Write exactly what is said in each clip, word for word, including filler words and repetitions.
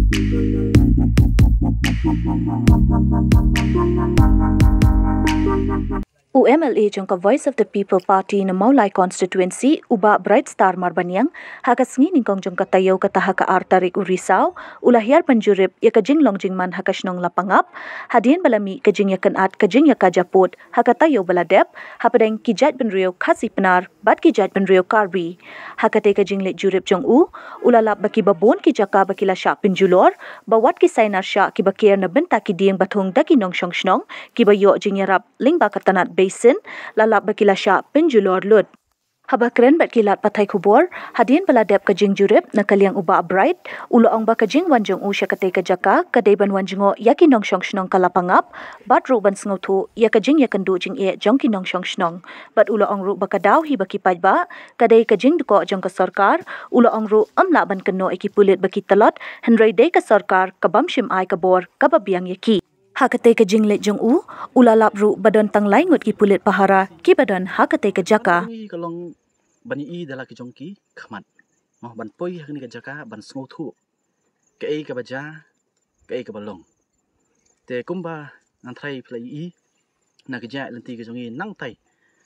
U M L A jong ka Voice of the People Party na Mawlai Constituency, u Bah Bright Star Marbaniang, ha ka sngi nyngkong jong ka taïew kata ha ka ar tarik u Risaw, u la hiar ban jurip ïa ka jinglong jingman ha ka shnong Lapangap, hadien ba la mih ka jingïakynad ka jingïakajia pud ha ka taïew ba la dep, hapdeng ki jaitbynriew Khasi Pnar bad ki jaitbynriew Karbi. Ha katei ka jingleit jurip jong u, u la lap ba kiba bun ki jaka ba ki la shah pynjulor, ba wat ki sainar shah kiba ker na bynta ki dieng ba thung da ki nongshong shnong, kiba ïoh jingïarap lyngba ka tnat basin, la lap ba ki la shah pynjulor lut. Haba kren bad ki lad pathai khubor, hadien ba la dep ka jingjurip na ka liang u Bah Bright, u la ong ba ka jingwan jong u sha katei ka jaka ka dei ban wan jngoh ïa ki nongshong shnong ka Lapangap, bad ruh ban sngewthuh ïa ka jingïakynduh jingeh jong ki nongshong shnong. Bad u la ong ruh ba ka daw hi ba ki paidbah ka dei ka jingdkoh jong ka sorkar, u la ong ruh ym lah ban kynnoh ïa ki pulit ba ki tlot, hynrei dei ka sorkar ka bym shym ai ka bor kaba biang ïa ki. Ha katei ka jingleit jong u, u la lap ruh ba don tang lai ngut ki pulit pahara kiba don ha katei ka jaka. Ka long ban ïohi da la ki jong ki khmat, mo, ban poi ha kane ka jaka ban sngewthuh kaei kaba jia, kaei kaba long. Te kumba ngan tharai phi la ïohi na ka jingïaid lynti ka jong ngi nangtai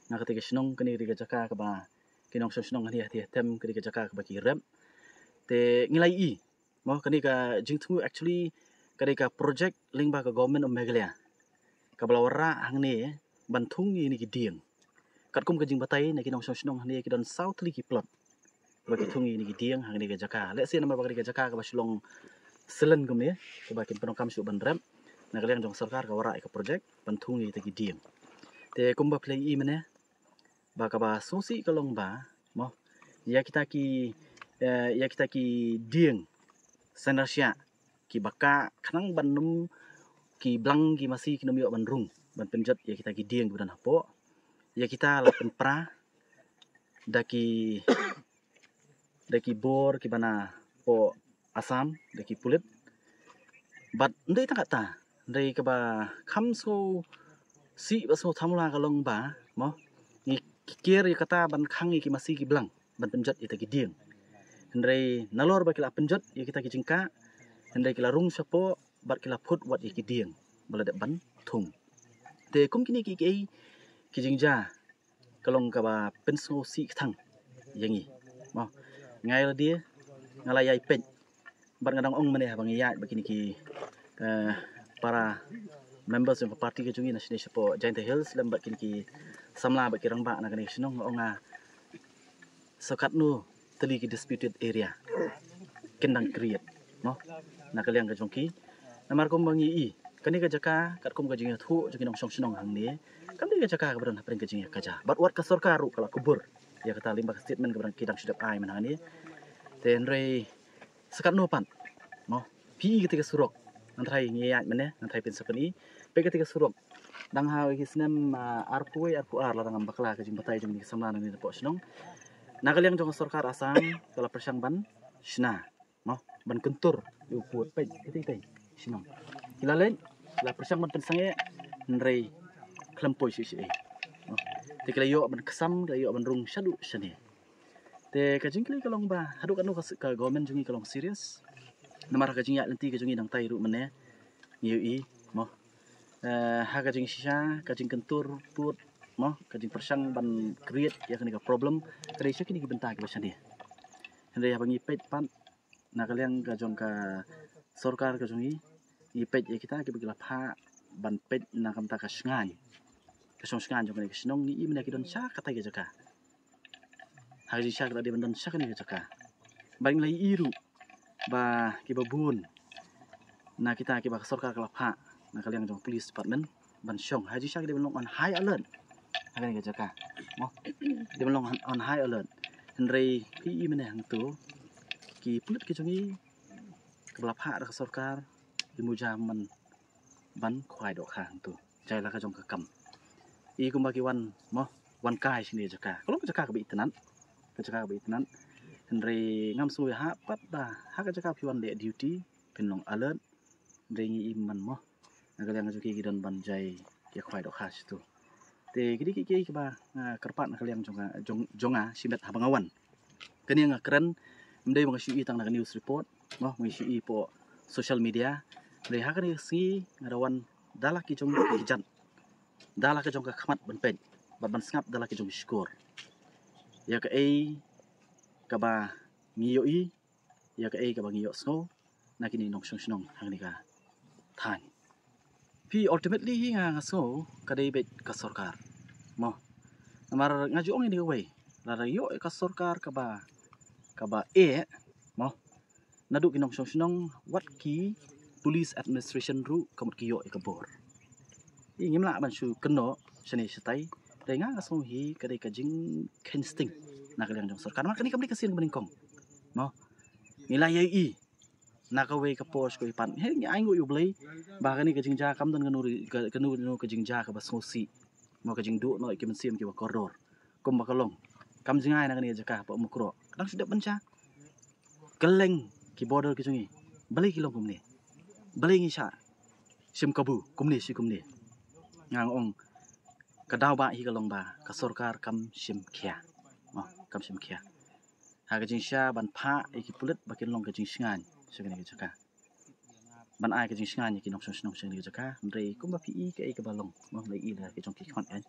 na katei ka shnong, kane ka dei ka jaka kaba ki nongshong shnong hangne ha Them, ka dei ka jaka kaba ki rep. Te ngi la ïohi, mo, kane ka jingthung actually ka dei ka project lyngba ka Government of Meghalaya kaba la wanrah hangne ban thung ïa kine ki dieng. Katkum ka jingbatai na ki nongshong shnong hangne, ki don saw tylli ki plot ba ki thung ïa kine ki dieng ha kane ka jaka. Lehse namar ba kane ka jaka kaba shu long selen kumne, kaba kin pyndonkam shuh ban rep, na ka liang jong sorkar ka wanrah ïa ka project ban thung ïa kita ki dieng. Te kumba phi la ïohi mynne, ba kaba sngewsih ka long ba, mo, ïa kita ki, eh, ïa kita ki dieng sainar shah kiba kah, khnang ban nym, ki blang ki masi kin nym ïoh ban rung ban pynjot ïa kita ki dieng kiba don hapoh. Ïa kita la pynpra da ki, da ki bor kiba napoh Assam, da ki pulit. Bad ym dei tang katta, hynrei kaba kham sngewsih bad sngewthamula ka long ba, mo, ngi kiar ïa kata ban khang ïa ki masi ki blang ban pynjot ïa kita ki dieng. Hynrei nalor ba ki la pynjot ïa kita ki jingkah, hynrei ki la rung shapoh bad ki la phut wat ïa ki dieng ba la dep ban thung. Te kum kine kiei kiei ki jingjia ka long kaba pynsngewsih kthang ïa ngi. Mo, nga ïa lade nga la ïai peit bad nga dang ong mynne haba ngi ïaid bad kine ki, eh, para members jong ka party ka jong ngi na shane shapoh Jaintia Hills lem bad kine ki samla bad ki rangbah na kane ka shnong, nga ong, ah, sa katno tylli ki disputed area kin dang create, mo, na ka liang ka jong ki. Namar kumba ngi ïohi, kane ka jaka katkum ka jingïathuh jong ki nongshong shnong hangne, kam dei ka jaka kaba don hapdeng ka jingïakajia. Bad wat ka sorkar ruh ka la kubur ïa kata lyngba ka statement kaba dang, ki dang shu dep ai mynne hangne. Te hynrei sa katno pat, mo, phi ïohi kata ka surok, ngan tharai ngi ïaid mynne, ngan tharai phin sa pyni, peit kata ka surok, dang ha ki snem, ah, arphew wei arphew ar, lada ngam bakla ka jingbatai jong ngi ki samla na ngi na poh shnong. Na ka liang jong ka sorkar Assam ka la pyrshang ban shna, mo, ban kyntur ïa u pud, peit, peit, peit, shnong. Ki la leit, ki la pyrshang ban pynsangeh, hynrei khlem poi shuh shuh, mo. Te ki la ïoh ban ksam, ki la ïoh ban rung shaduh shane. Te ka jingkylli ka long ba haduh katno ka, ka government jong ngi ka long serious. Namar ka jingïaid lynti ka jong ngi nangtai ruh mynne ngi ïohi, mo, eh, ha ka jingshisha, ka jingkyntur pud, mo, ka jingpyrshang ban create ïa kane ka problem ka dei sha kine ki bynta kiba shane. Hynrei haba ngi peit pat na ka liang ka jong ka sorkar ka jong ngi, ngi peit ïa kita kiba ki la phah ban peit na ka bynta ka shngaiñ, ka shong shngaiñ jong kane ka shnong, ngi ïohi mynne ki don sha katei ka jaka. Ha ka jingshisha ki la dei ban don sha kane ka jaka. Bad ngi la ïohi ruh ba kiba bun na kita kiba ka sorkar ka la phah na ka liang jong police department ban shong, ha jingshisha ki dei ban long on high alert ha kane ka jaka, mo, dei ban long on high alert. Hynrei phi ïohi mynne hangto ki pulit ki jong ngi kiba la phah da ka sorkar, ki mut jam ban, ban khwai dohkha hangto. Jai la ka jong ka kam. I kumba ki wan, mo, wan kai shane jaka. Ka long ka jaka kaba itynnad, ka jaka kaba itynnad. Hynrei ngam sngew ïahap pat ba ha ka jaka phi wan leh duty phin long alert. Hynrei ngi ïohi mynne, mo, na ka liang ka jong ki ki don ban jai ïa khwai dohkha shato. Te ki dei kiei kiei kiba nga kyrpad na ka liang jong nga, jong, jong nga shimet haba nga wan. Kane nga kren ym dei ba nga shu ïohi tang na ka news report, mo, nga shu ïohi poh social media. Hynrei ha kane ka sngi nga da wan da la ki jong ki kjat, da la ki jong ka khmat ban peit bad ban sngap da la ki jong ki shkor ïa kaei kaba ngi ïohi, ïa kaei kaba ngi ïohsngew na kine ki nongshong shnong ha kane ka thaiñ. Phi, ultimately hi nga, nga sngew ka dei beit ka sorkar, mo. Namar nga ju ong ïa kane kawei, lada ïoh ïa ka sorkar kaba, kaba eh, mo, naduh ki nongshong shnong wat ki police administration ruh ka mut ki ïoh ïa ka bor. Hi ngim lah ban shu kynnoh shane shatai. Te nga, nga sngew hi ka dei ka jingkheiñ sting na ka liang jong sorkar. Namar kane kam dei ka sien kaba nyngkong, mo. Ngi la ïohi na kawei ka por sha kawei pat. Hynrei ngi ainguh ïa U Blei ba kane ka jingjia kam don kano ka, kano ka jingjia kaba sngewsih, mo, ka jingduh noh ïa ki mynsiem kiba kordor kumba ka long. Kam jngai na kane ka jaka ba Mukroh. Ka dang shu dep ban jia. Kylleng ki border ki jong ngi, balei ki long kumne? Balei ngi shah shim kabu kumne shi kumne? Nga ong ka daw ba hi ka long ba ka sorkar kam shim khia, mo, kam shim khia ha ka jingshisha ban phah ïa ki pulit ba kin long ka jingshngaiñ sha kane ka jaka, ban ai ka jingshngaiñ ïa ki nongshong shnong sha kane ka jaka. Hynrei kumba phi i kaei kaba long, mo, la i la ki jong ki khmat kan.